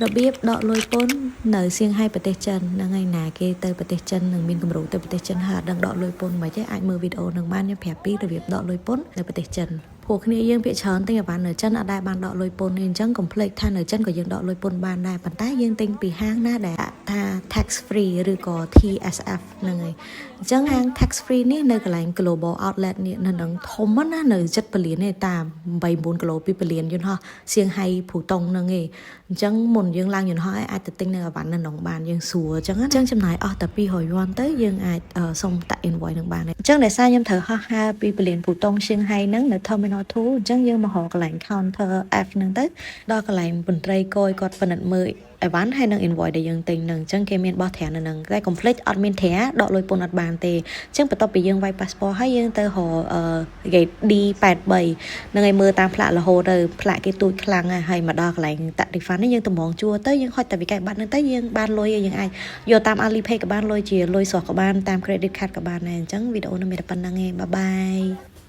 របៀបដកលុយពន្ធនៅសៀងហៃប្រទេសចិនហ្នឹងហើយណាគេទៅប្រទេសចិននឹងមានគម្រោងទៅប្រទេសចិនហើយអត់ដឹងដកលុយពន្ធមិនទេអាចមើលវីដេអូនឹងបានខ្ញុំប្រាប់ពីរបៀបដកលុយពន្ធនៅប្រទេសចិនព្រោះគ្នាយើងភាគច្រើនទិញអីវ៉ាន់នៅចិនអត់ដែលបានដកលុយពន្ធទេអញ្ចឹងកុំភ្លេចថានៅចិនក៏យើងដកលុយពន្ធបានដែរប៉ុន្តែយើងទិញពីហាងណាដែលថា tax free ឬក៏ TSF ហ្នឹងហើយអញ្ចឹងហាង tax free នេះនៅកន្លែង global outlet នេះនៅនឹងធំណាស់នៅចិត្តពលានទេតាម8 9គីឡូពីពលានយន្តហោះសៀងហៃភូតុងហ្នឹងឯងអញ្ចឹងមុនយើងឡើងយន្តហោះអាចទៅទិញនៅអីវ៉ាន់នៅក្នុងបានយើងស្រួលអញ្ចឹងអញ្ចឹងចំណាយអស់តែ200យួនទៅយើងអាចសុំtax invoice នឹងបានអញ្ចឹងដោយសារខ្ញុំត្រូវហោះហើរពីពលានភូតុងសៀងហៃហ្នឹងនៅ Terminal 2អញ្ចឹងយើងមករកកន្លែង counter F ហ្នឹងទៅដល់កន្លែងមន្ត្រីគយគាត់ពិនិត្យមើលអីវ៉ាន់ហើយនឹង invoice ដែលយើងទិញនឹងអញ្ចឹងគេមានបោះត្រានៅនឹងតែកុំភ្លេចអត់មានត្រាដកលុយពន្ធអត់បានទេអញ្ចឹងបន្ទាប់ពីយើងវាយ passport ហើយយើងទៅរក gate D83 នឹងឲ្យមើលតាមផ្លាករហូតទៅផ្លាកគេទូចខ្លាំងហើយមកដល់កន្លែង tax refund នេះយើងតម្រងជួរទៅយើងហុចតែវិក័យប័ត្រហ្នឹងទៅយើងបានលុយយើងអាចយកតាម Alipay ក៏បានលុយជាលុយស្រស់ក៏បានតាម credit card ក៏បានដែរអញ្ចឹងវីដេអូនេះមានតែប៉ុណ្្នឹងឯង bye bye.